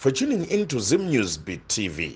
for tuning in to Zim News Beat TV.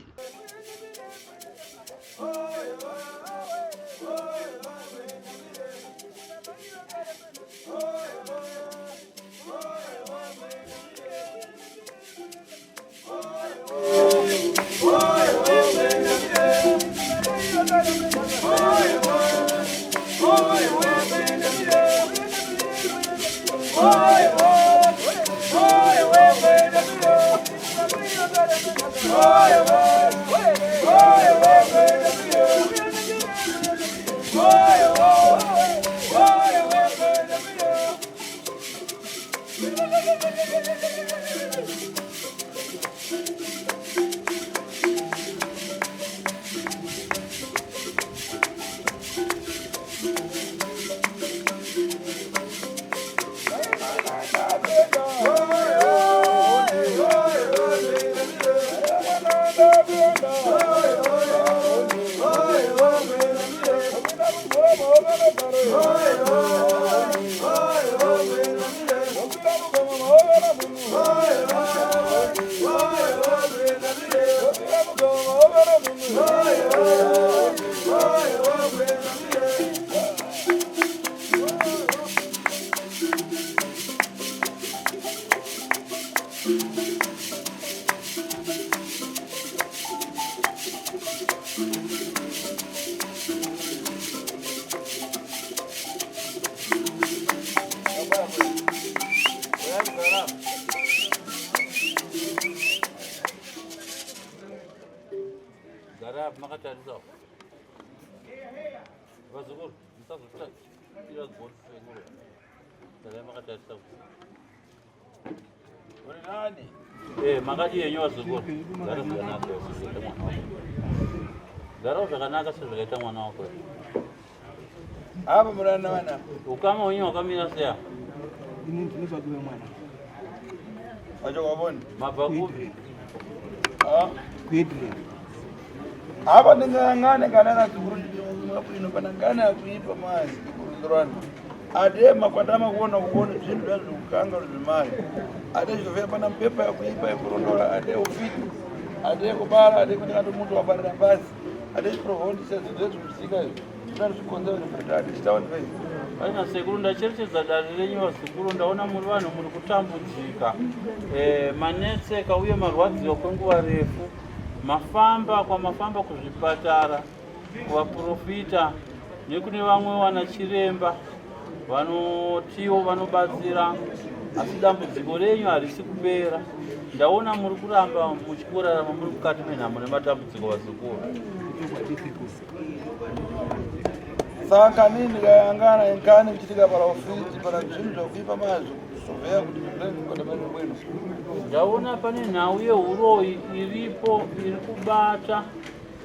Gara makatarisa. Vazukuru, musazotira goli sekuru. Gara makatarisa. Uri nani? Eh, makadii henyu vazukuru? Gara zvakanaka sezvakaita mwana wako. Gara zvakanaka sezvakaita mwana wako. Apa murana vana. Ukama wenyu wakamira sei apa? Ini ndine baba vemwana. Vacho wavona. Mabva kupi? Ah. Kuedren. Apa ndingangane kana na zukuru ndingapo pana ngana yakuipa manje kurundurana. Ade makwatama kuona kuona zvinhu zvazvikukanga zvemari. Ade zvinofika pana mpepa yakuipa yekurondora ade ufiti. Ade kubara ade kuti ngati muntu wabarira pasi. Ade chiprohondisa zvinhu zvezvimusika izvi. Aina sekuru ndacherechedza dare renyu vasekuru ndaona muri vanhu muri kutambudzika eh, manetseka uye marwadziwa kwenguva refu mafamba kwamafamba kuzvipatara kuvaprofita nekune vamwe wana chiremba vanotiwo vanobatsira asi dambudziko renyu harisi kupera ndaona muri kuramba muchikurarama muri mukati menhamo nematambudziko vazukuru Saka nini ndikayangana inkani kuchitika para ufiti para zvinhu zvakuipa mazvo kuzovheya kuti bwino. Ndaona pane nhau yehuroyi iripo iri kubata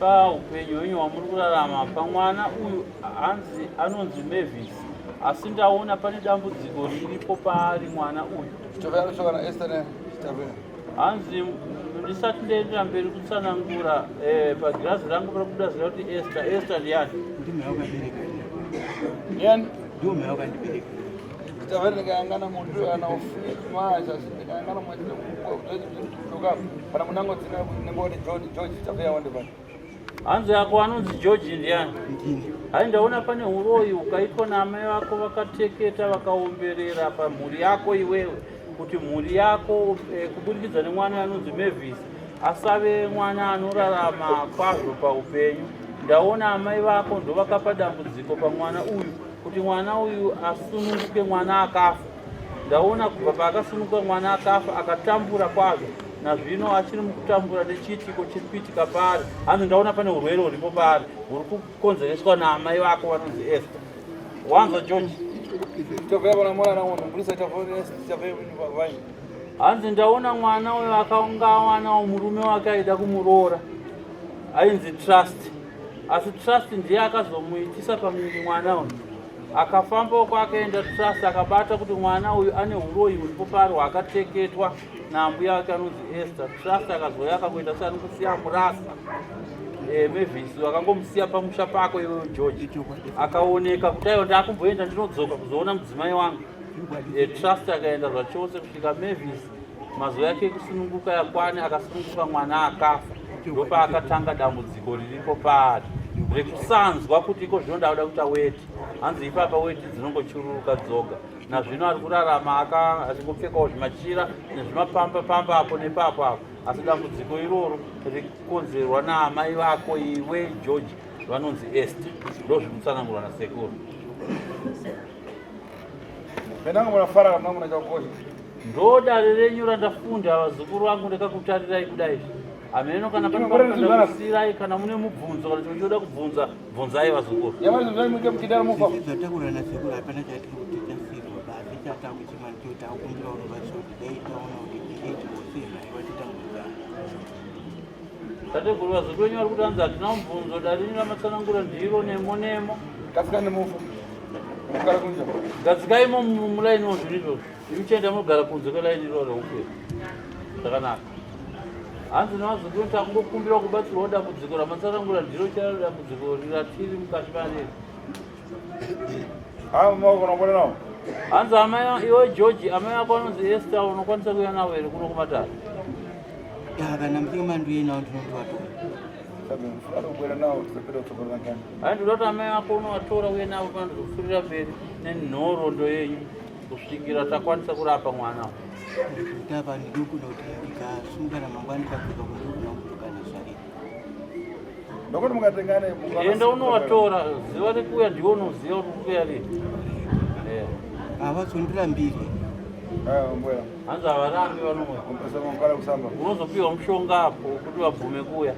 paupenyu hwenyu hwamuri kurarama pamwana uyu hanzi anonzi Mavis asi ndaona pane dambudziko riripo paari mwana uyu. Hanzi ndisati ndaendera mberi kutsanangura eh, pagirazi rangu pari kubuda zita kuti Esther. Esther ndiyani? Ndimai wakabereka. Ndiyani? Ndiwo mai wakandibereka. Ndichavere ndikayangana munhu ana ufiti manje asi ndikayangana mwachine kutoka pana munango dzina nengoti George George chafeya wande pano. Hanzi yako anonzi George ndiyani? Ndini. Hai ndaona pane uroyi ukaitwa naamai vako vakateketa vakaomberera pamhuri yako iwewe kuti mhuri yako eh, kuburikidza nemwana anonzi Mavis asave mwana anorarama kwazvo paupenyu. Ndaona amai vako ndovakapa dambudziko pamwana uyu kuti mwana uyu asununguke mwana akafa. Ndaona kubva paakasununguka mwana akafa akatambura kwazvo nazvino achiri mukutambura nechiitiko chiri kuitika paari. Hanzi ndaona pane urwere huripo paari huri kukonzereswa naamai vako vanonzi Esther. Wanzwa George? Hanzi ndaona mwana uyo akanga awanawo murume wake aida kumuroora ainzi Trust, asi Trust ndiye akazomuitisa pamuviri mwana uyu. Akafamba uko akaenda Trust akabata kuti mwana uyu ane uroyi huripo paari hwakateketwa naambuya wake anonzi Esther. Trust akazouya akakuenda seari kusiya murasa eh, Mavis akangomusiya pamusha pako iwewe George. Akaoneka kuti aiwa ndakumboenda ndinodzoka kuzoona mudzimai wangu. Eh, Trust akaenda zvachose kusvika Mavis Mazuva yake ekusununguka yakwane, akasununguka mwana akafa, ndopaakatanga dambudziko riripo paari rekusanzwa kuti iko zvino ndakuda kuita weti. Hanzi ipapa weti dzinongochururuka dzoga. Nazvino ari kurarama achingopfekawo zvimachira nezvimapamba pamba apo nepapo apo, asi dambudziko iroro rikonzerwa naamai vako iwe George vanonzi Esther. Ndozvikutsanangurwa nasekuru. Menangu munafara kana muna chakosha. Ndo dare renyu randafunda vazukuru vangu ndakakutarirai kudai. Hameno kana pane pakusirai kana mune mubvunzo kana chimwe choda kubvunza bvunzai vazukuru. Yamari zvinhu muke muchidaro mufa. Zvataura nasekuru hapana chatiri kuti chasirwa basi chatakuchema ndicho takukumbira rubatsiro kuti dai taona kuti tingaiti sei nhai vatitambudzana. Tateguru vazukuru venyu vari kuti hanzi hatina mubvunzo dare renyu ramatsanangura ndiro nemo nemo. Kasika nemufa. Mukara kunja. Gadzikai mulaini wo zvinhu izvozvo. Imi chienda munogara kunze kwelaini iroro reupenyu. Zvakanaka. Hanzi nevazukuru takungokumbira kubatsirwawo dambudziko ramatsanangura ndiro chairo dambudziko ratiri mukati mariri. Ah, mama unombona nawo. Hanzi amai iwe George, amai ako anonzi Esther unokwanisa kuuya navo here kuno kumatare? Ya kana muchinge mandiuye nawo ndinondovatora. Sabe, mfana kubwera nawo tisapeda kutsogolera ngani. Hayi ndinoda kuti amai ako unovatora uye navo pano ndizopfuurira mberi nenhoroondo yenyu kusvikira takwanisa kurapa mwana. Kuti apa ndinokuda kuti ndikasunga ramangwana ndikadzoka kundokuna kudzoka nazvarira. Ndokuti mukatengane Enda unovatora ziva rekuuya ndiwe unoziva kuti uri kuuya rini. Eh. Havazondirambiri. Ah, mbwera. Hanzi havarambi vanouya. Mpesa mukara kusamba. Unozopiwa mushonga apo kuti vabvume kuuya.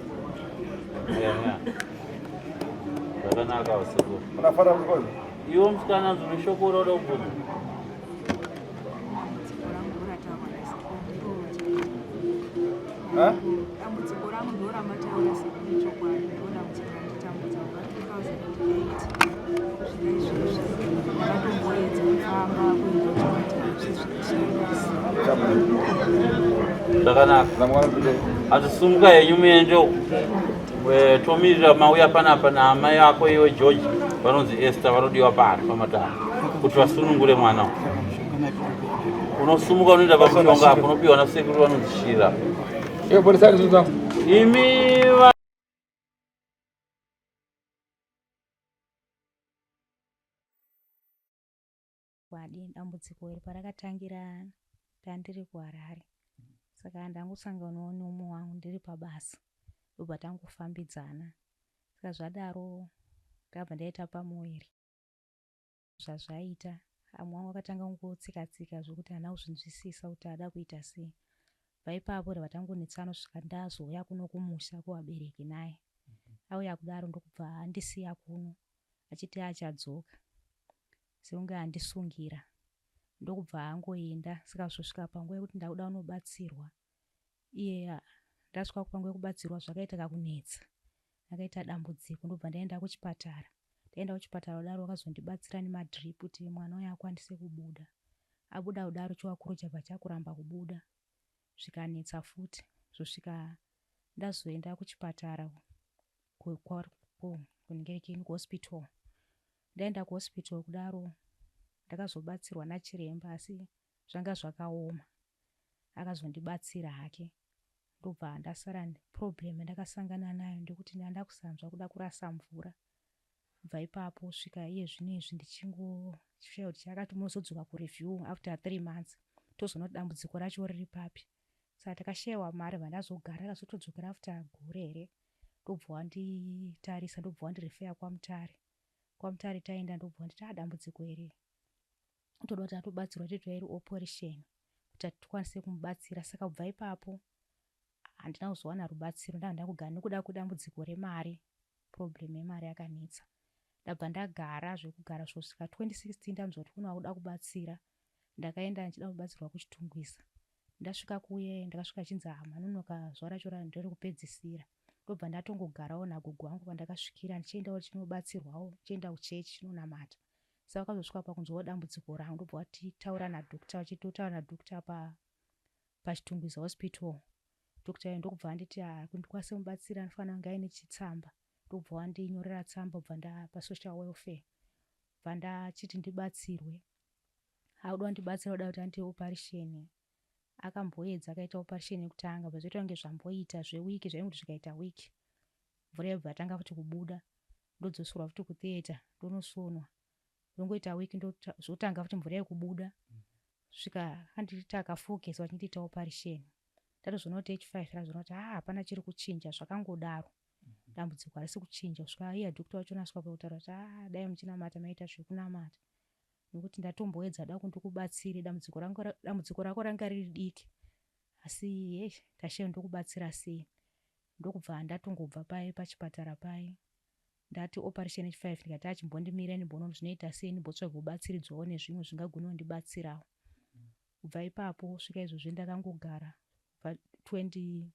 Zvakanaka vasekuru. Unafara kukoza. Iwe musikana hanzi une shoko rauda kubvunza. Dambudziko rangu ndorataurwa nasekuru ndiro Ha? Dambudziko rangu ndoramataura sekuru chokwadi ndo dambudziko randitambudza kubva 2008 kusvika izvezvi. Ndakatomboedza kufamba kuenda kuchipatara zvisizvichirisi. Zvakanaka. Ramwana kude. Hanzi sumuka henyu muende uko. Tomirira mauya panapa naamai ako iwe George vanonzi Esther vanodiwa pano pamatare kuti vasunungure mwana uyu. Saka mushonga matiri Unosumuka unoenda pamushonga apo unopiwa nasekuru vanonzi Shira. Iyo polisi ari zvinhu Imi Kwadi dambudziko iri parakatangira ndandiri kuHarare saka ndangosanganawo neumwe wangu ndiri pabasa ndobva tangofambidzana saka zvadaro ndakabva ndaita pamuviri zvazvaita amwe wangu akatanga kungotsika tsika zvekuti haana kuzvinzwisisa kuti ada kuita sei. Bva ipapo ndabva tangonetsana kusvika ndazouya kuno kumusha kuvabereki naye. Auya kudaro ndokubva andisiya kuno achiti achadzoka sekunge andisungira ndokubva angoenda saka kuzosvika panguva yekuti ndakuda kunobatsirwa iye ndasvika panguva yekubatsirwa zvakaita kakunetsa akaita dambudziko ndobva ndaenda kuchipatara. Ndaenda kuchipatara kudaro vakazondibatsira nemadrip kuti mwana uya akwanise kubuda. Abuda kudaro chiwakuro chabva chakuramba kubuda zvikanetsa futi zvosvika ndazoenda kuchipatara kuhospital. Ndaenda kuhospital kudaro ndakazobatsirwa nachiremba asi zvanga zvakaoma. Akazondibatsira hake ndobva ndasara problem yandakasangana nayo ndekuti ndanga kusanzwa kuda kurasa mvura. Kubva ipapo kusvika iye zvino izvi ndichingoshaya kuti chakati munozodzoka kureview after 3 months tozoona kuti dambudziko racho riri papi. Saka takashayiwa mari bva ndazogara ndakazotodzokera after gore here ndobva wanditarisa ndobva wandirefeya kwaMutare. KwaMutare taenda ndobva wanditi ah dambudziko iri toda kuti atobatsirwa toitwa iri operation kuti tikwanise kumubatsira. Saka kubva ipapo handina kuzowana rubatsiro ndanga ndakugara nekuda kwedambudziko remari problem yemari yakanetsa. Ndabva ndagara zvekugara zvosvika 2016 ndanzwa kuti kune vakuda kubatsira. Ndakaenda ndichida kubatsirwa kuChitungwiza. Ndasvika kuye ndakasvika chinzi ah manonoka zuva racho nderekupedzisira. Ndobva ndatongogarawo nagogo vangu pandakasvikira ndichiendawo chinobatsirwawo ndichienda kuchechi chinonamata. Saka vakazosvika pakunzwawo dambudziko rangu ndobva vatitaura nadoctor vachitotaura nadoctor paChitungwiza hospital. Doctor uyu ndokubva anditi ah kuti ndikwanise kumubatsira anofanira kunge aine chitsamba. Ndokubva wandinyorera tsamba kubva ndapa social welfare. Bva ndachiti ndibatsirwe. Akuda kundibatsira kuda kuti andiite operation. Akamboedza akaita operation yekutanga but zvoita kunge zvamboita zvewiki zvainge kuti zvikaita wiki mvura yobva yatanga futi kubuda ndodzoserwa futi kutheatre ndonosonwa ndongoita wiki zvotanga futi mvura yekubuda svika andiita akafokesa vachindiita operation ndatozoona kuti h5 ndazoona kuti haa hapana chiri kuchinja zvakangodaro dambudziko harisi kuchinja kusvika iye doctor wacho asvika pakutaura kuti haa dai muchinamata maita zvekunamata nekuti ndatomboedza da kundikubatsire dambudziko rangu dambudziko rako ranga riri diki asi hei ndashaya ndokubatsira sei ndokubva ndatongobva paye pachipatara paye ndati operation h5 ndikati achimbondimira ndimboona kuti zvinoita sei ndimbotsvaga kubatsiridzwawo nezvimwe zvingagona kundibatsirawo kubva ipapo kusvika izvozvi ndakangogara kubva 20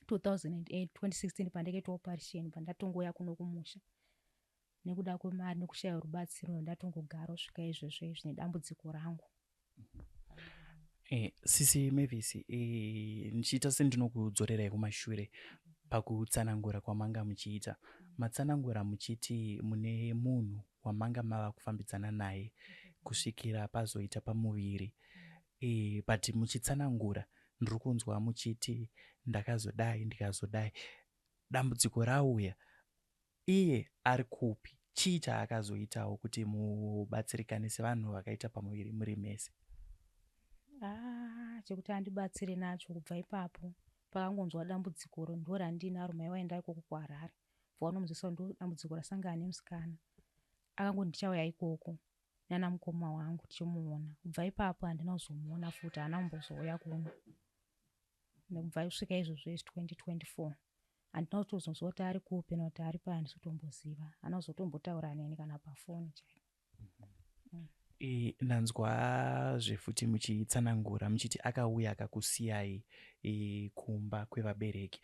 2008 2016 pandakaita operation pandatongouya kuno kumusha nekuda kwemari nekushaya rubatsiro ndatongogara kusvika izvozvo izvi nedambudziko rangu. Eh, sisi Mavis, eh, ndichiita sendinokudzorerai kumashure pakutsanangura kwamanga muchiita. Matsanangura muchiti mune munhu wamanga mava kufambidzana naye kusvikira pazoita pamuviri. Eh, but muchitsanangura ndiri kunzwa muchiti ndakazodai ndikazodai. Dambudziko rauya Iye ari kupi? Chii chaakazoitawo kuti mubatsirikane sevanhu vakaita pamuviri muri mese? Ah, chekuti andibatsire nacho kubva ipapo pakangonzwa dambudziko ro ndo randinaro mai waenda ikoko kuharare bva wanomuzivisawo ndo dambudziko rasangana nemusikana akangoti ndichauya ikoko nana mukoma wangu tichimuona kubva ipapo handina kuzomuona futi haana kumbozouya kuno nekubva kusvika izvozvo izvi 2024 handina kutozonzwa kuti ari kupi kana kuti ari pai handisi kutomboziva haana kuzotombotaura neni kana pafoni chaipo. E, ndanzwazve futi muchitsanangura muchiti akauya akakusiyai e, kumba kwevabereki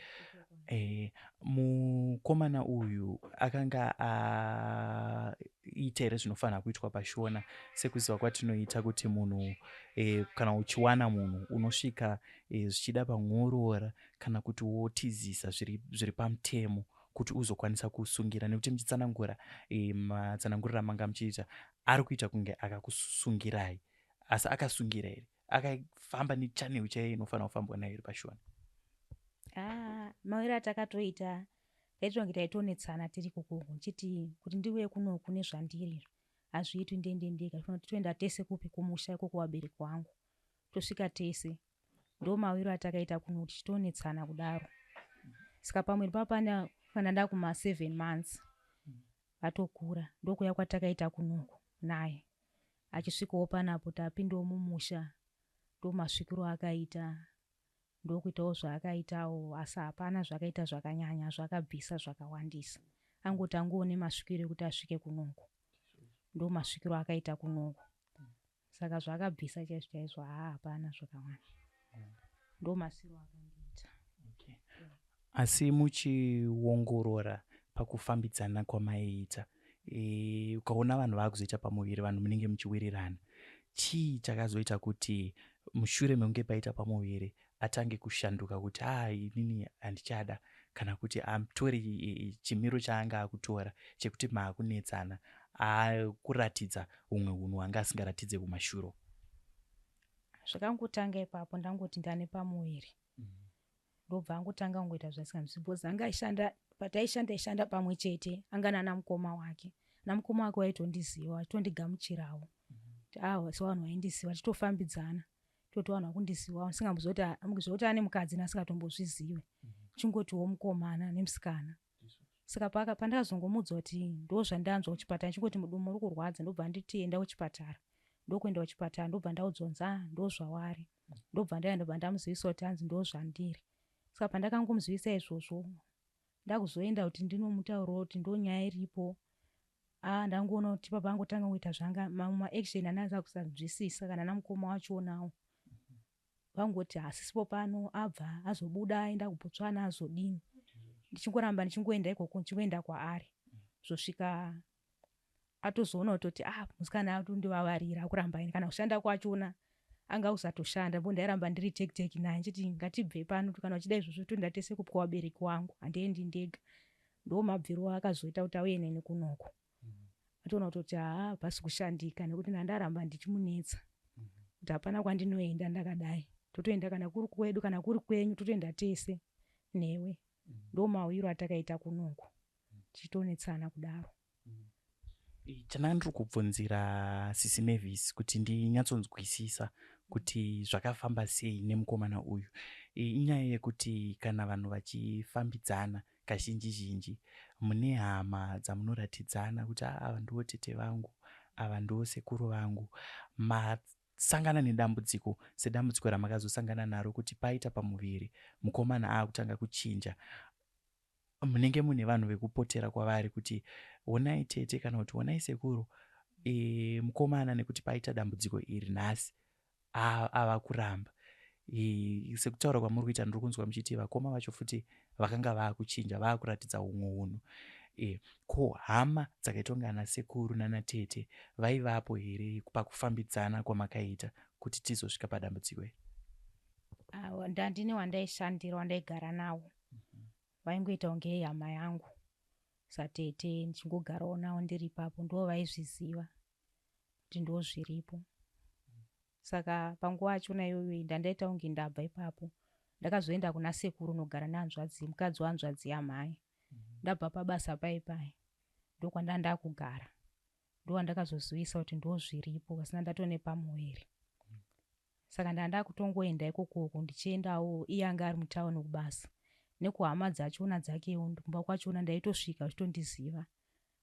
e, mukomana uyu akanga aita here zvinofanira kuitwa pashona sekuziva kwatinoita kuti munhu e, kana uchiwana munhu unosvika e, zvichida pamworoora kana kuti wotizisa zviri, zviri pamutemo kuti uzokwanisa kusungira nekuti muchitsanangura e, matsananguriro amanga muchiita ari kuita kunge akakusungirai asi akasungira here akafamba nechannel chaiyo inofanira kufambwa nayo iri pashona ah, mawiro atakatoita taitwa kunge taitonetsana tiri kukungu ndichiti kuti ndiuye kunoku nezvandiri hazviitwi ndiende ndega toenda tese kupi kumusha ikoko vabereki wangu tosvika tese ndomawiro atakaita kuno tichitonetsana kudaro saka pamwe papana kana ndakuma 7 months vatokura ndokuya kwatakaita kunoku naye achisvikawo panapo tapindawo mumusha ndomasvikiro akaita ndokuitawo zvaakaitawo asi hapana zvakaita zvakanyanya zvakabvisa zvakawandisa angoti angoone masvikiro ekuti asvike kunoku ndomasvikiro akaita kunoku saka zvaakabvisa chaizvo chaizvo haa hapana zvakawanda ndomasiro akandiita okay. Asi muchiongorora pakufambidzana kwamaiita e, ukaona vanhu vakuzoita pamuviri vanhu munenge muchiwirirana chii chakazoita kuti mushure mekunge paita pamuviri atange kushanduka kuti haa inini handichada kana kuti atori chimiro chaanga akutora chekuti maakunetsana akuratidza humwe hunhu hwanga asingaratidze kumashuro zvakangotanga ipapo ndangoti ndane pamuviri ndobva angotanga kungoita zvasinganzwisisi because anga aishanda pataishanda aishanda pamwe chete anga nana mukoma wake namukoma wake waitondiziva achitondigamuchirawo kuti awa sevanhu vaindiziva tichitofambidzana toti vanhu vakundiziva ndisingamboziva kuti zvekuti ane mukadzi ndasingatombozvizive chingotiwo mukomana nemusikana saka paka pandakazongomuudza kuti ndozvandanzwa kuchipatara chingoti mudumu uri kurwadza ndobva nditi enda kuchipatara ndokuenda kuchipatara ndobva ndaudzwa kunzi ah ndozvawari ndobva ndaya ndobva ndamuzivisa kuti hanzi ndozvandiri saka pandakangomuzivisa izvozvo ndakuzoenda kuti ndinomutaurawo kuti ndonyaya iripo ah ndangoona kuti papa angotanga kuita zvanga mamwe maaction andaza kusanzwisisa kana namukoma wachonawo vangoti hasisipo pano abva azobuda aenda kubotswana azodini ndichingoramba ndichingoenda ikoko ndichingoenda kwaari zvosvika atozoona kutoti ah musikana atondivavarira akuramba ini kana kushanda kwachona anga usatoshanda bo ndairamba ndiri tekiteki naye nchiti ngatibve pano kana uchida izvozvo toenda tese kupwa vabereki wangu handiendi ndega ndo mabviro akazoita kuti auye neni kunoko atoona kutoti haa hapasi kushandika nekuti ndandaramba ndichimunetsa kuti hapana kwandinoenda ndakadai. Totoenda kana kuri kwedu kana kuri kwenyu totoenda tese newe. Ndo mauyiro atakaita kunoku tichitonetsana kudaro. Chandanga ndiri kubvunzira sisi Mavis kuti ndinyatsonzwisisa kuti zvakafamba sei nemukomana uyu, inyaya yekuti kana vanhu vachifambidzana kazhinji zhinji mune hama dzamunoratidzana kuti ava ndivo tete vangu, ava ndivo sekuru vangu. Masangana nedambudziko sedambudziko ramakazosangana naro kuti paita pamuviri mukomana aakutanga kuchinja, munenge mune vanhu vekupotera kwavari kuti honai tete kana kuti honai sekuru, mukomana nekuti paita dambudziko iri nhasi ava kuramba. Sekutaura kwamuri kuita ndiri kunzwa muchiti vakoma vacho futi vakanga vaakuchinja, vaakuratidza humwe hunhu. Ko hama dzakaitwa kunge ana sekuru nana tete vaivapo here pakufambidzana kwamakaita kuti tizosvika padambudziko iri? Ndandine wandaishandira, wandaigara nawo, vaingoita kunge hama yangu satete, ndichingogarawo nawo ndiri ipapo. Ndo vaizviziva kuti ndo zviripo. Saka panguva yachona iyoyo ndandaita kunge ndabva ipapo, ndakazoenda kuna sekuru unogara nehanzvadzi, mukadzi wehanzvadzi yamhai. Ndabva pabasa pai pai ndokwanda ndakugara, ndowandakazozivisa kuti ndo zviripo, pasina ndatone pamuviri. Saka ndanda kutongoenda ikokoko ndichiendawo, iye anga ari mutauni kubasa, nekuhama dzachona dzakewo kumba kwachona ndaitosvika vachitondiziva.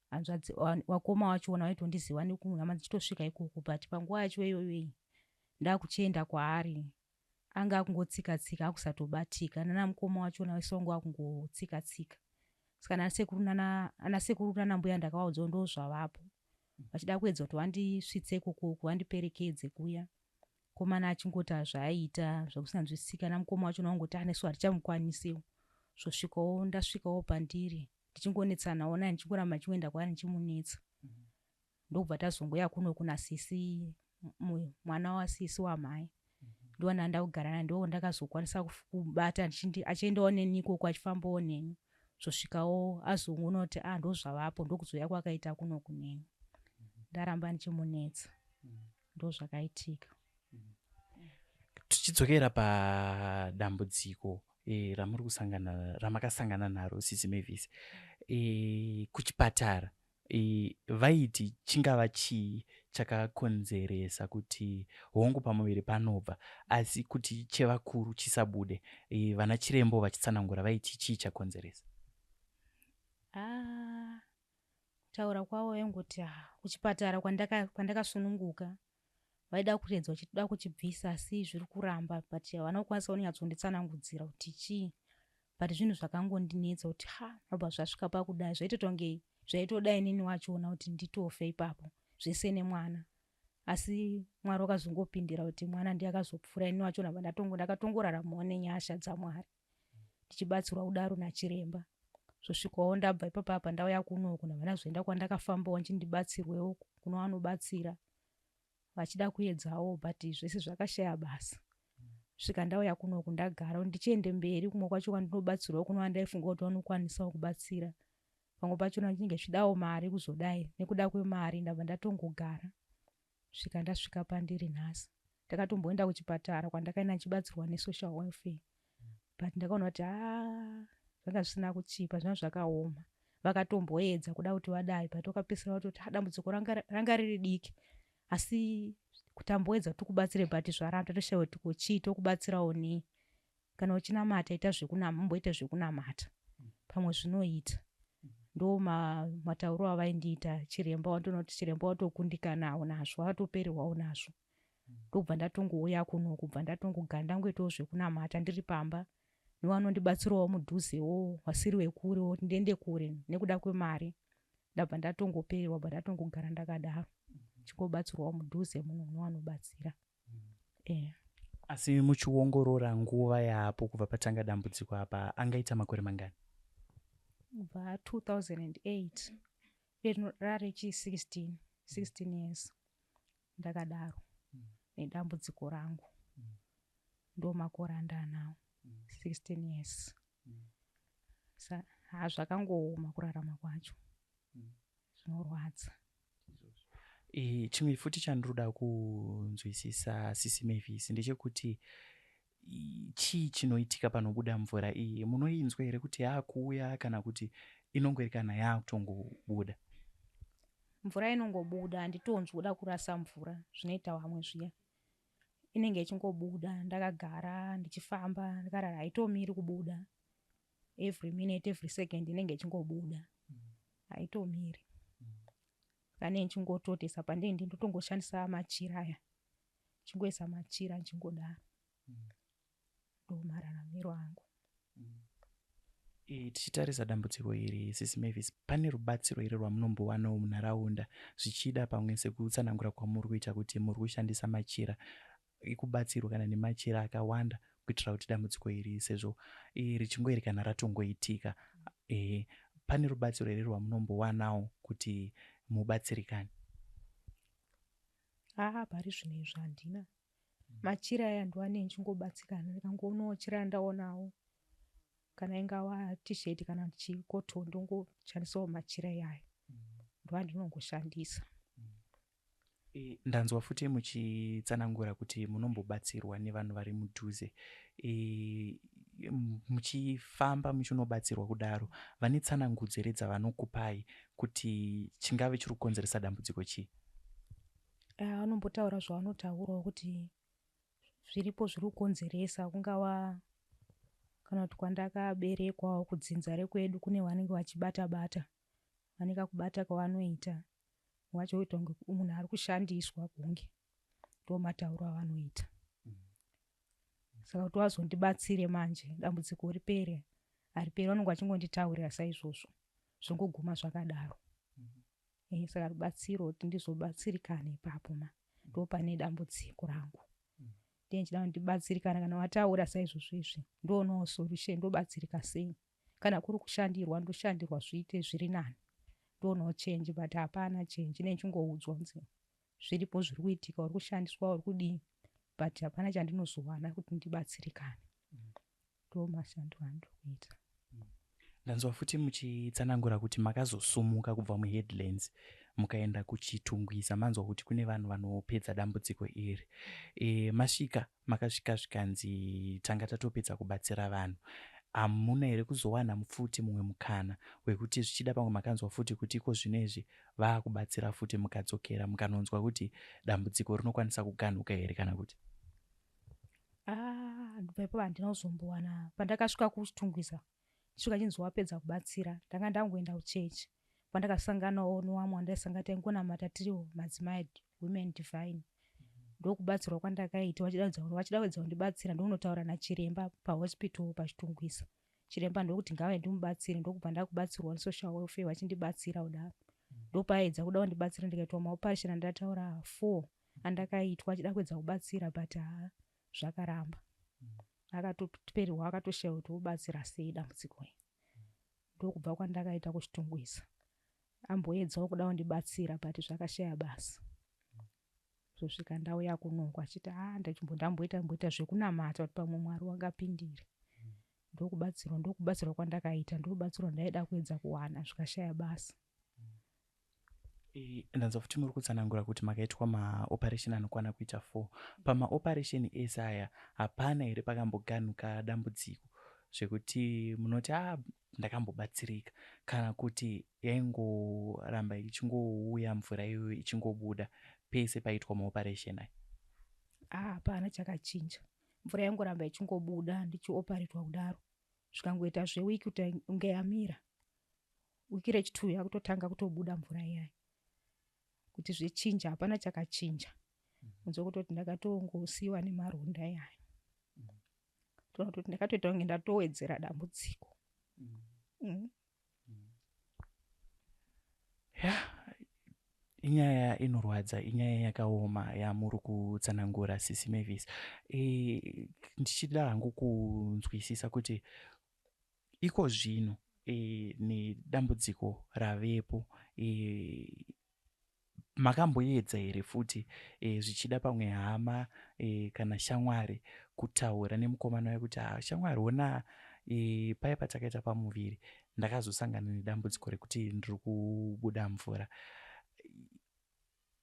Hanzvadzi wakoma wachona vaitondiziva nekuhama dzichitosvika ikoko. But panguva yacho iyoyo iyi ndakuchienda kwaari, anga akungotsika tsika, akusatobatika. Nana mukoma wachona vese vangu akungotsika tsika. Saka anasekuru nana mbuya ndakavaudzawo ndo zvavapo, vachida kuedza kuti vandisvitse ikokoko, vandiperekedze kuya. Komana achingoti zvaaiita zvakusanzwisisika, namukoma wachona wangoti anesu hatichamukwanisiwo. Zvosvikawo ndasvikawo pandiri ndichingonetsanawo naye, ndichingoramba ndichingoenda kwaari ndichimunetsa, ndokubva tazongoya kuno kuna sisi, mwana wasisi wamhai, ndiwana ndakugara naye. Ndo ndakazokwanisa kubata achiendawo neni ikoko, achifambawo neni, zvosvikawo azongoona kuti a ndo zvavapo, ndokuzouya kwakaita kuno kuneni. Ndaramba ndichimunetsa, ndo zvakaitika. Tichidzokera padambudziko ramuri kusangana, ramakasangana naro sisi Mavis, kuchipatara vaiti chingava chii chakakonzeresa kuti hongu pamuviri panobva asi kuti chevakuru chisabude? Vana chirembo vachitsanangura vaiti chii chakonzeresa? Kutaura kwavo vaingoti kuchipatara kwandakasununguka vaida kuredza vachida kuchibvisa asi zviri kuramba, but havana kukwanisa kunyatsonditsanangudzira kuti chii. But zvinhu zvakangondinetsa kuti ha abva zvasvika pakudai, zvaitoita kunge zvaitoda inini wachona kuti nditofe ipapo zvese nemwana. Asi Mwari wakazongopindira kuti mwana ndiye akazopfuura, inini wachona ndakatongoraramawo nenyasha dzaMwari ndichibatsirwa kudaro nachiremba. Zvosvikawo ndabva ipapa apa ndauya kunoku, ndabva ndazoenda kwandakafambawo ndichindibatsirwewo kuno vanobatsira vachida kuedzawo, but zvese zvakashaya basa. Svika ndauya kunoku ndagara ndichiende mberi kumwe kwacho kwandinobatsirwawo kuno vandaifunga kuti vanokwanisawo kubatsira, pamwe pachona ndinenge zvichidawo mari kuzodai, nekuda kwemari ndabva ndatongogara svika ndasvika pandiri nhasi. Ndakatomboenda kuchipatara kwandakaenda ndichibatsirwa nesocial welfare, but ndakaona kuti haa zvanga zvisina kuchipa, zvanga zvakaoma. Vakatomboedza kuda kuti vadai, but vakapedzisira vatoti dambudziko ranga riri diki, asi kutamboedza kuti tikubatsire, but zvaramba, tatoshaiwa kuti kochii tokubatsirawo nei. Kana uchinamata ita zvekunama, umboita zvekunamata, pamwe zvinoita. Ndo matauro avaindiita chiremba. Wantoona kuti chiremba watokundikanawo nazvo, watopererwawo nazvo. Ndobva ndatongouya kuno, kubva ndatongogara ndangoitawo zvekunamata ndiri pamba nevanondibatsirawo mudhuzewo vasiri vekurewo kuti ndiende kure nekuda kwemari. Ndabva ndatongopererwa, bva ndatongogara ndakadaro chingobatsirwawo mudhuze muno nevanobatsira. Asi muchiongorora nguva yaapo kubva patanga dambudziko apa, angaita makore mangani? Kubva 2008 rarichi 16 years ndakadaro nedambudziko rangu. Ndo makore andanawo, 16 years. Ha, zvakangooma kurarama kwacho, zvinorwadza. Chimwe futi chandinoda kunzwisisa sisi Mavis ndechekuti Chii chinoitika panobuda mvura iyi? Munoinzwa here kuti yaakuuya kana kuti inongoerekana yaakutongobuda? Mvura inongobuda, handitonzwi kuda kurasa mvura zvinoita vamwe zviya. Inenge ichingobuda ndakagara, ndichifamba, ndakarara haitomiri kubuda. Every minute, every second inenge ichingobuda. Haitomiri. Saka ndinenge ndichingototesa pandinenge ndotongoshandisa machira aya. Ndichingoisa machira ndichingodaro. Ndomararamiro angu. Tichitarisa dambudziko iri, Sisi Mavis, pane rubatsiro here rwamunombowanawo munharaunda, zvichida pamwe sekutsanangura kwamuri kuita kuti muri kushandisa machira, ekubatsirwa kana nemachira akawanda kuitira kuti dambudziko iri sezvo richingoerekana ratongoitika, pane rubatsiro here rwamunombowanawo kuti mubatsirikane? Haa, pari zvino izvi handina. Machira aya ndoane ndichingobatsikana, ndikangoonawo chira randaonawo kana ingava t-shirt kana chikoto ndongoshandisawo machira iyayo, ndoandinongoshandisa. Ndanzwa futi muchitsanangura kuti munombobatsirwa nevanhu vari mudhuze. Muchifamba muchinobatsirwa kudaro, vane tsanangudzo here dzavanokupai kuti chingave chiri kukonzeresa dambudziko chii? Vanombotaura zvavanotaurawo kuti zviripo zviri kukonzeresa, kungava kana kuti kwandakaberekwawo kudzinza rekwedu kune vanenge vachibata bata, vane kakubata kavanoita wachoita kunge munhu ari kushandiswa, kunge ndomatauro avanoita. Saka kuti vazondibatsire manje dambudziko ripere, hariperi, vanonge vachingonditaurira saizvozvo, zvongoguma zvakadaro. Saka rubatsiro kuti ndizobatsirikane ipapo ma ndopane dambudziko rangu. Ndiye ndichida kuti ndibatsirikane, kana vataura saizvozvo izvi ndoonawo solution, ndobatsirika sei. Kana kuri kushandirwa ndoshandirwa zviite zviri nani, ndoonawo change, but hapana change. Ine ndichingoudzwa kunzi zviripo zviri kuitika, uri kushandiswa, uri kudii, but hapana chandinozowana kuti ndibatsirikane. Ndo mashandiro andiri kuita. Ndanzwa futi muchitsanangura kuti makazosumuka kubva muHeadlands mukaenda kuChitungwiza, manzwa kuti kune vanhu vanopedza dambudziko iri. Masvika, makasvika zvikanzi tanga tatopedza kubatsira vanhu. Hamuna here kuzowana futi mumwe mukana wekuti zvichida pamwe makanzwa futi kuti iko zvino izvi vaakubatsira futi, mukadzokera mukanonzwa kuti dambudziko rinokwanisa kuganhuka here kana kuti? Ndibva ipapo handina kuzombowana. Pandakasvika kuChitungwiza, ndisvika chinzi wapedza kubatsira, ndanga ndangoenda kuchechi pandakasanganawo newamwe wandaisanga, taingonamata tiriwo madzimai, Women Divine. Ndokubatsirwa kwandakaita, vachida kuedza kundibatsira, ndokunotaura nachiremba pahospital paChitungwiza. Chiremba ndokuti ngave ndimubatsire, ndokubva ndakubatsirwa nesocial welfare vachindibatsira kudaro. Ndopaedza kuda kundibatsira, ndikaitwa maoperation andataura 4 andakaitwa, achida kuedza kubatsira, but haa, zvakaramba. Akatopererwa, akatoshaya kuti wobatsira sei dambudziko iri. Ndokubva kwandakaita kuChitungwiza. Amboedzawo kuda kundibatsira, but zvakashaya basa. Zosvika ndauya kunoku achiti a ndamboita mboita zvekunamata kuti pamwe Mwari wangapindire. Ndokubatsirwa kwandakaita, ndokubatsirwa ndaida kuedza kuwana, zvikashaya basa. Ndanzwa futi muri kutsanangura kuti makaitwa maoperation anokwana kuita 4. Pamaoperation ese aya hapana here pakamboganhuka dambudziko zvekuti munoti a ndakambobatsirika, kana kuti yaingoramba ichingouya mvura iyoyo ichingobuda pese paitwa maoperation aya? Hapana chakachinja, mvura yaingoramba ichingobuda ndichioparetwa kudaro. Zvikangoita zvewiki kuti unge yamira, wiki rechi2 yakutotanga kutobuda mvura iyaya. Kuti zvichinja, hapana chakachinja, kunze kutoti ndakatongosiyiwa nemaronda iyayo. Toona kuti ndakatoita kunge ndatowedzera dambudziko. Ya, inyaya inorwadza, inyaya yakaoma yamuri kutsanangura, Sisi Mavis. Ndichida hangu kunzwisisa kuti iko zvino nedambudziko ravepo, makamboedza here futi zvichida pamwe hama kana shamwari kutaura nemukomana wekuti ha, shamwari, ona paya patakaita pamuviri ndakazosangana nedambudziko rekuti ndiri kubuda mvura?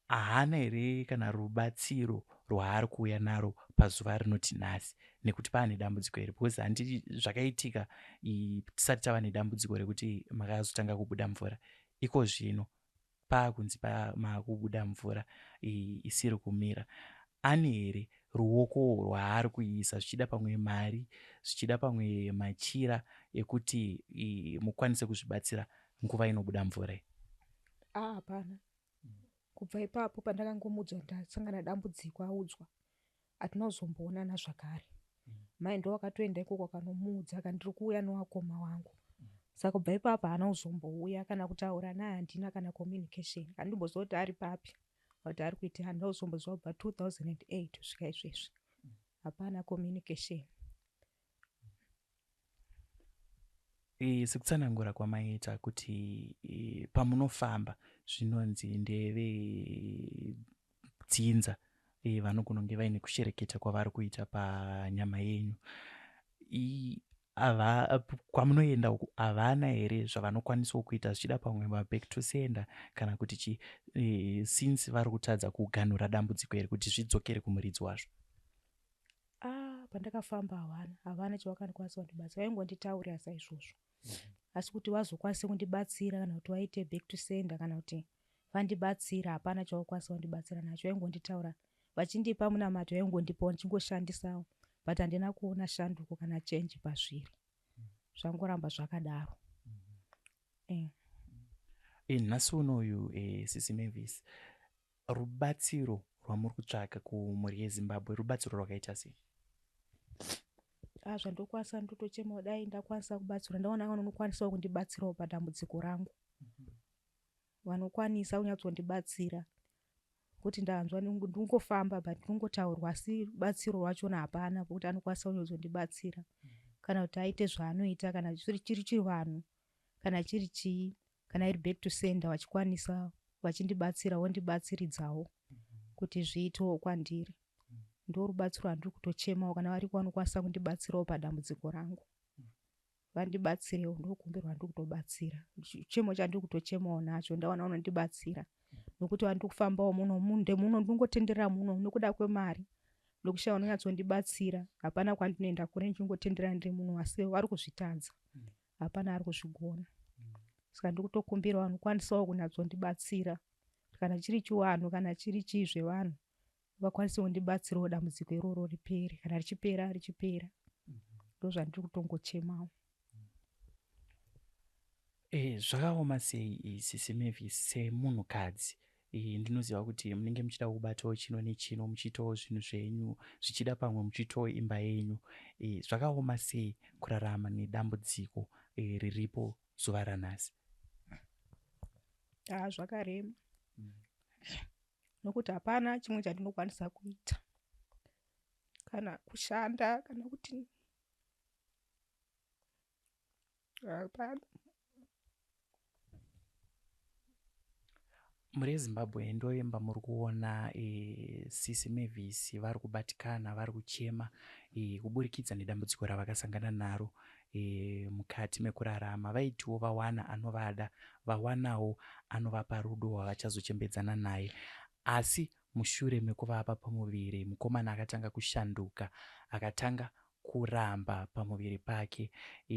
Haana here kana rubatsiro rwaari kuuya naro pazuva rinoti nhasi nekuti paane dambudziko iri because handiti zvakaitika tisati tava nedambudziko rekuti makazotanga kubuda mvura iko zvino paakunzi makubuda mvura isiri kumira ane here ruoko rwaari kuisa zvichida pamwe mari zvichida pamwe machira ekuti mukwanise kuzvibatsira nguva inobuda mvura iyi ah, hapana kubva ipapo pandakangomuudzwa ndasangana dambudziko audzwa hatina kuzomboonana zvakare mai ndo wakatoenda ikoko akanomuudza aka ndiri kuuya newakoma wangu saka kubva ipapo haana kuzombouya kana kutaura naye handina kana communication handimboziva kuti ari papi kuti ari kuita handina kuzomboziva kubva 2008 kusvika izvezvi hapana communication E, sekutsanangura kwamaita kuti e, pamunofamba zvinonzi ndeve dzinza e, vanogona kunge vaine kushereketa kwavari kuita panyama yenyu kwamunoenda uku havana here zvavanokwanisawo kuita zvichida pamwe maback to sender kana kuti chi e, since vari kutadza kuganhura dambudziko iri kuti zvidzokere kumuridzi wazvo ah pandakafamba havana havana chavakandikwanisa kundibatsira vaingonditaurira saizvozvo asi kuti vazokwanise kundibatsira kana kuti vaite back to sender kana kuti vandibatsira hapana chavakwanisa kundibatsira nacho vaingonditaura vachindipa munamato vaingondipawo ndichingoshandisawo but handina kuona shanduko kana change pazviri zvangoramba zvakadaro mm. eh. Nhasi unoyu eh, sisi Mavis Rubatsiro rwamuri kutsvaka kumhuri yeZimbabwe rubatsiro rwakaita sei? Ah, zvandokwanisa ndotochemawo dai ndakwanisa kubatsirwa ndaona vanokwanisawo kundibatsirawo padambudziko rangu vanokwanisa kunyatsondibatsira kuti ndanzwa ndingofamba but ndingotaurwa asi rubatsiro rwachona hapana pokuti anokwanisa kunyatsondibatsira kana kuti aite zvaanoita kana chiri chivanhu kana chiri chii kana iri back to sender vachikwanisa vachindibatsira vondibatsiridzawo kuti zviitewo kwandiri ndorubatsiro rwandiri kutochemawo kana variko vanokwanisa kundibatsirawo padambudziko rangu vandibatsirewo ndokumbirwa ndiri kutobatsira chemo chandiri kutochemawo nacho ndawana vanondibatsira nokuti vandiri kufambawo muno ndemuno ndingotenderera muno nokuda kwemari nokushaya vanonyatsondibatsira hapana kwandinoenda kure ndichingotenderera ndiri muno asi vari kuzvitadza hapana ari kuzvigona saka ndiri kutokumbira vanokwanisawo kunyatsondibatsira kana chiri chiwanhu kana chiri chii zvevanhu vakwanise kundibatsirawo dambudziko iroro ripere kana richipera richipera ndozvandiri kutongochemawo Eh, zvakaoma sei sisi Mavis semunhukadzi e, ndinoziva kuti munenge muchida kubatawo chino nechino muchiitawo zvinhu zvenyu zvichida pamwe muchiitawo imba yenyu e, zvakaoma sei kurarama nedambudziko e, riripo zuva ranhasi ah, zvakarema mm. nokuti hapana chimwe chandinokwanisa kuita kana kushanda kana kuti hapana Mhuri yeZimbabwe ndoimba muri kuona e, sisi Mavis vari kubatikana vari kuchema e, kuburikidza nedambudziko ravakasangana naro e, mukati mekurarama. Vaitiwo vawana anovada, vawanawo anovapa rudo rwavachazochembedzana naye, asi mushure mekuvapa pamuviri mukomana akatanga kushanduka akatanga kuramba pamuviri pake. E,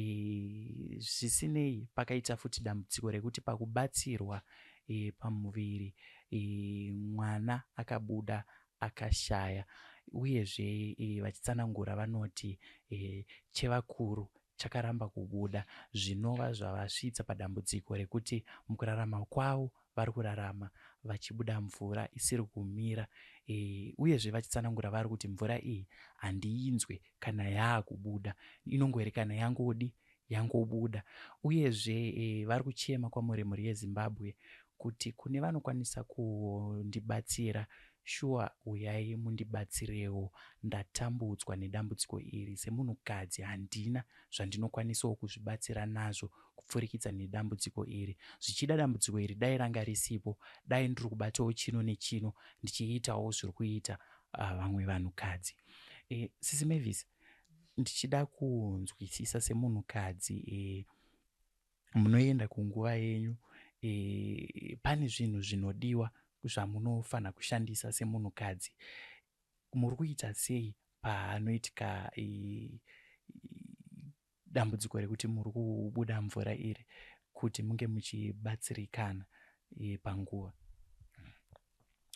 zvisinei pakaita futi dambudziko rekuti pakubatsirwa e, pamuviri e, mwana akabuda akashaya uyezve e, vachitsanangura vanoti e, chevakuru chakaramba kubuda zvinova zvavasvitsa padambudziko rekuti mukurarama kwavo vari kurarama vachibuda mvura isiri kumira e, uyezve vachitsanangura vari kuti mvura iyi handiinzwe kana yaakubuda inongoerekana yangodi yangobuda uyezve e, vari kuchema kwamuri mhuri yezimbabwe kuti kune vanokwanisa kundibatsira shuwa uyai mundibatsirewo ndatambudzwa nedambudziko iri semunhukadzi handina zvandinokwanisawo kuzvibatsira nazvo kupfurikidza nedambudziko iri. Zvichida dambudziko iri dai ranga risipo, dai ndiri kubatawo chino nechino ndichiitawo zviri kuita uh, vamwe vanhukadzi. E, Sisi Mavis, ndichida kunzwisisa semunhukadzi e, munoenda kunguva yenyu e, pane zvinhu zvinodiwa zvamunofanira kushandisa semunhukadzi. Muri kuita sei panoitika dambudziko rekuti muri kubuda mvura iri kuti munge muchibatsirikana panguva?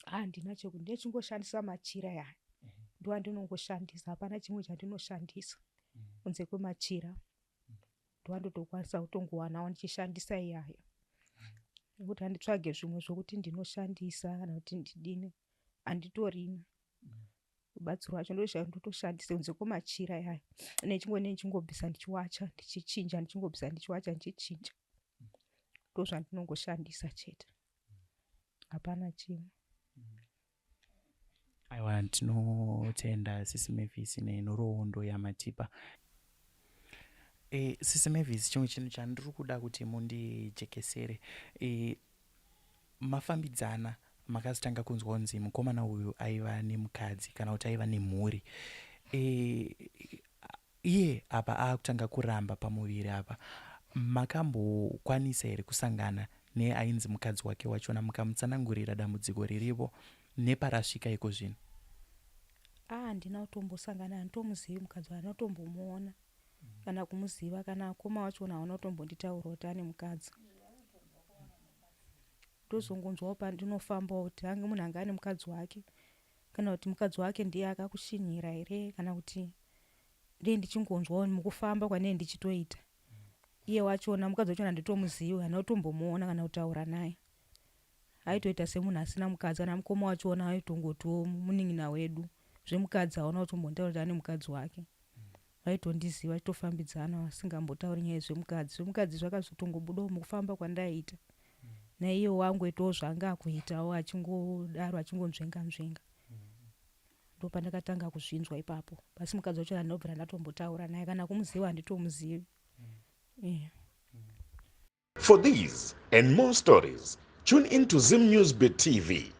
Handina cheku, ndechingoshandisa machira yaya, ndo andinongoshandisa. Hapana chimwe chandinoshandisa kunze kwemachira. Ndowandotokwanisa kutongowanawo ndichishandisa iyayo, nekuti handitsvage zvimwe zvokuti ndinoshandisa kana kuti ndidini, handitorina rubatsiro rwacho. Ndotoshandisa kunze kwemachira yayo, nechingobvisa ndichiwacha, ndichichinja, ndichingobvisa, ndichiwacha, ndichichinja. Ndozvandinongoshandisa chete, hapana chimwe. Aiwa, tinotenda Sisi Mavis nenhoroondo yamatipa. Sisi Mavis, chimwe chinhu chandiri kuda kuti mundijekesere, mafambidzana makazotanga kunzwa kunzi mukomana uyu aiva nemukadzi kana kuti aiva nemhuri. Iye apa aakutanga kuramba pamuviri apa, makambokwanisa here kusangana neainzi mukadzi wake wachona, mukamutsanangurira dambudziko riripo neparasvika iko zvino? Handina kutombosangana, handitomuzivi mukadzi wacho, handina kutombomuona kana kumuziva. Kana akoma wachona hauna kutombonditaura kuti ane mukadzi. Ndozongonzwawo pandinofambawo kuti ange munhu anga ane mukadzi wake, kana kuti mukadzi wake ndiye akakushinyira here, kana kuti ndee ndichingonzwawo mukufamba kwanee ndichitoita. Iye wachona mukadzi wachona handitomuzivi, handina kutombomuona kana kutaura naye. Aitoita semunhu asina mukadzi. Kana mukoma wachona aitongotiwo munin'ina wedu. Zvemukadzi hauna kutombonitaura kuti ane mukadzi wake. Vaitondiziva vachitofambidzana vasingambotauri nyaya zvemukadzi. Zvemukadzi zvakazotongobudawo mukufamba kwandaiita naiye wangoitawo zvaanga akuitawo, achingodaro achingonzvenga nzvenga. Ndopandakatanga kuzvinzwa ipapo. Asi mukadzi wacho handinobvira ndatombotaura naye, kana kumuziva handitomuzivi, yeah. For these and more stories, tune in to Zim News Bit TV.